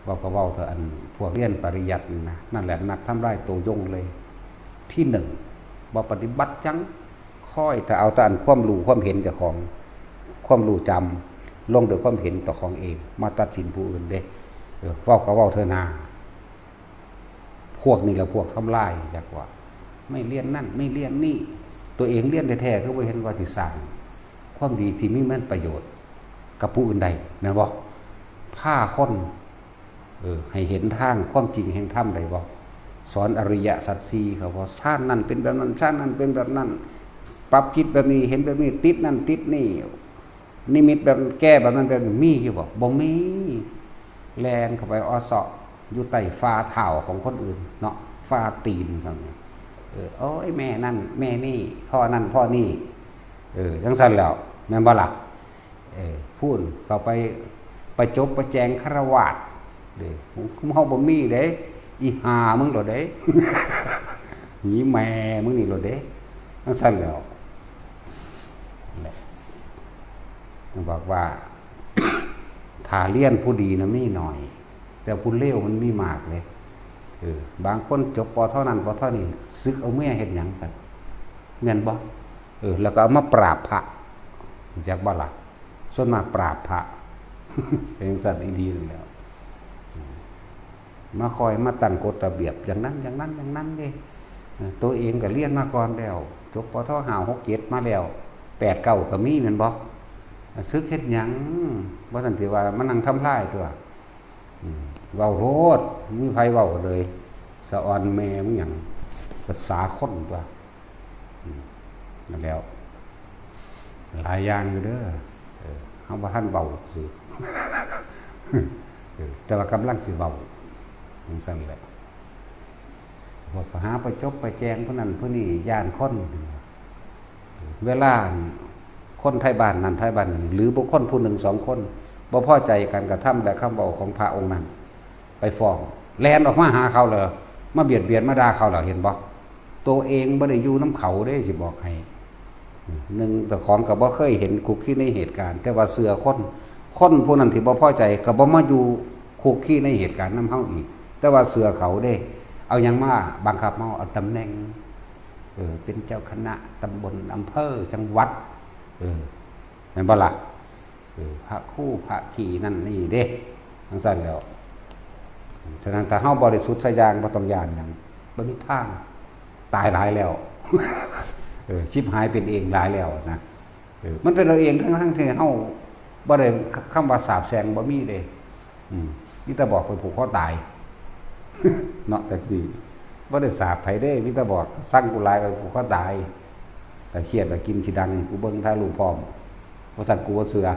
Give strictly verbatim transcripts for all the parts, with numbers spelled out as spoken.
เว้าก็เว้าเถอะ อันพวกเรียนปริยัตินี่นะ นั่นแหละนักทำลายตัวยงเลย ที่หนึ่ง บ่ปฏิบัติหยัง คอยแต่เอาแต่อันความรู้ความเห็นเจ้าของ ความรู้จำ ลงด้วยความเห็นตัวของเอง มาตัดสินผู้อื่นเด้ เออ เว้าก็เว้าเถอะนา พวกนี้แหละพวกทำลาย จักว่า ไม่เรียนนั่น ไม่เรียนนี่ ตัวเองเรียนแท้ๆ คือบ่เห็นว่าสิสร้างความดีที่มีมันประโยชน์กับผู้อื่นได้ แม่นบ่ พาคน เออ ให้เห็นทางความจริงแห่งธรรมได้บ่ สอนอริยสัจสี่เขาบ่ ฌานนั่นเป็นแบบนั้น ฌานนั่นเป็นแบบนั้น ปรับจิตแบบนี้ เห็นแบบนี้ ติดนั่นติดนี่ นิมิตแบบนั้น แก้แบบนั้นแบบนี้ มีอยู่บ่ บ่มี แล่นเข้าไปอ้อเซาะอยู่ใต้ฝ่าเท้าของคนอื่นเนาะ ฝ่าตีนเขาเนี่ย เออ โอ้ย แม่นั่น แม่นี่ พ่อนั่น พ่อนี่ เออ จั่งซั้นแล้ว แม่นบ่ล่ะ เออ พู้น เข้าไป ไปจบ ไปแจงฆราวาส เด้ เฮาบ่มีเด้ อีห่ามึงโลดเด้ หนีแม่มึงนี่โลดเด้ จั่งซั้นแล้ว แหละ บอกว่า ถ้าเรียนผู้ดีนะมีน้อย แต่ผู้เลวมันมีมากเลย เออ บางคนจบ ป.เท่านั้น ป.เท่านี้ สึกเอาเมียเฮ็ดหยังซั่น แม่นบ่ เออ แล้วก็เอามาปราบพระ รู้จักบ่ล่ะ ส่วนมากปราบพระ เป็นจั่งซั้นอีหลีนั่นแหล้ว มาคอยมาตั้งกฎระเบียบ อย่างนั้น อย่างนั้น อย่างนั้นเด้ เออ ตัวเองก็เรียนมาก่อนแล้ว จบ ป.เท่า ห้า หก เจ็ด มาแล้ว แปด เก้า ก็มี แม่นบ่ สึกเฮ็ดหยัง บ่ซั้นสิว่ามานั่งทำลายตัว อืม เว้าโลด มีไผเว้าเลย สะออนแม่มึงหยัง ภาษาคนตัว อืม นั่นแล้ว หลายอย่างอยู่เด้อ เออ เฮาบ่ทันเว้าซื่อ เออ แต่ว่ากำลังสิเว้า จั่งซั้นแหละ พวกไปหาไปจบไปแจงผู้นั้นผู้นี้ ย้านคน เวลาคนไทบ้านนั้นไทบ้านนี้ หรือบุคคลผู้หนึ่งสองคน บ่พอใจการกระทำและคำเว้าของพระองค์นั้น ไปฟ้อง แล่นออกมาหาเขาเลย มาเบียดเบียนมาด่าเขาแล้ว เห็นบ่ ตัวเองบ่ได้อยู่นำเขาเด้ สิบอกให้ หนึ่ง เจ้าของก็บ่เคยเห็นคุกคีในเหตุการณ์ แต่ว่าเชื่อคน คนผู้นั้นที่บ่พอใจก็บ่มาอยู่คุกคีในเหตุการณ์นำเฮาอีก แต่ว่าเชื่อเขาเด้ เอาหยังมาบังคับเฮา เอาตำแหน่ง เออ เป็นเจ้าคณะตำบล อำเภอ จังหวัด เออ แม่นบ่ล่ะ เออ พระครูพระขี้นั่นนี่เด้ จั่งซั้นแล้ว ฉะนั้นถ้าเฮาบริสุทธิ์สายอย่าง บ่ต้องย้านหยัง บ่มีทาง ตายหลายแล้ว เออ ชิบหายเป็นเองหลายแล้วนะ เออ มันเป็นเอาเองทั้งๆ ที่เฮาบ่ได้ คำว่าสาปแช่งบ่มีเด้ อืม มีแต่บอกไปผูกคอตาย เนาะ จั่งซี้ บ่ได้สาปไผเด้ มีแต่บอกสั่งกูหลาย ไปผูกคอตาย แต่เครียดแล้วกินสิดัง กูเบิ่งถ่ายรูปพร้อม บ่ซั้นกูบ่เชื่อ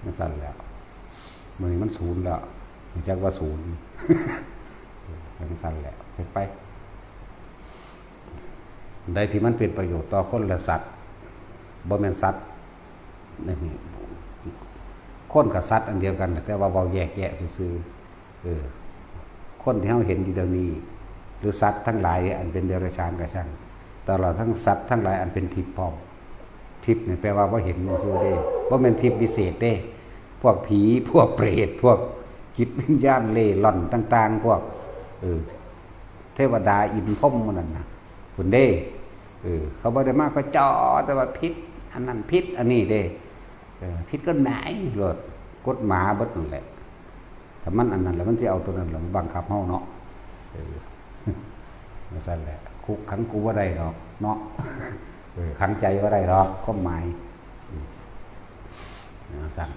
จั่งซั้นแหล้ว มื้อนี้มันศูนย์แล้ว รู้จักว่าศูนย์ จั่งซั้นแหละ เฮ็ดไป ใดที่มันเป็นประโยชน์ต่อคนและสัตว์ บ่แม่นสัตว์ นี่ คนกับสัตว์อันเดียวกัน แต่ว่าเว้าแยกแยะซื่อๆ เออ คนที่เฮาเห็นอยู่เดี๋ยวนี้ หรือสัตว์ทั้งหลายอันเป็นเดรัจฉานก็ช่าง ตลอดทั้งสัตว์ทั้งหลายอันเป็นทิพย์พร้อม ทิพย์นี่แปลว่าบ่เห็นซื่อๆเด้ บ่แม่นทิพย์วิเศษเด้ พวกผี พวกเปรต พวกจิตวิญญาณเร่ร่อนต่างๆ พวก เออ เทวดาอินพรหมหมู่นั่นน่ะ พุ้นเด้ เออ เขาบ่ได้มาก็จ่อแต่ว่าผิด อันนั้นผิด อันนี้เด้ เออ ผิดกฎหมายโลด กฎหมาเบิดนั่นแหละ ถ้ามันอันนั้นแล้วมันสิเอาตัวนั้นแล้วมาบังคับเฮาเนาะ เออ จั่งซั้นแหละ คุกขังกูบ่ได้ดอกเนาะ เออ ขังใจบ่ได้ดอก ความหมาย อืม จั่งซั้น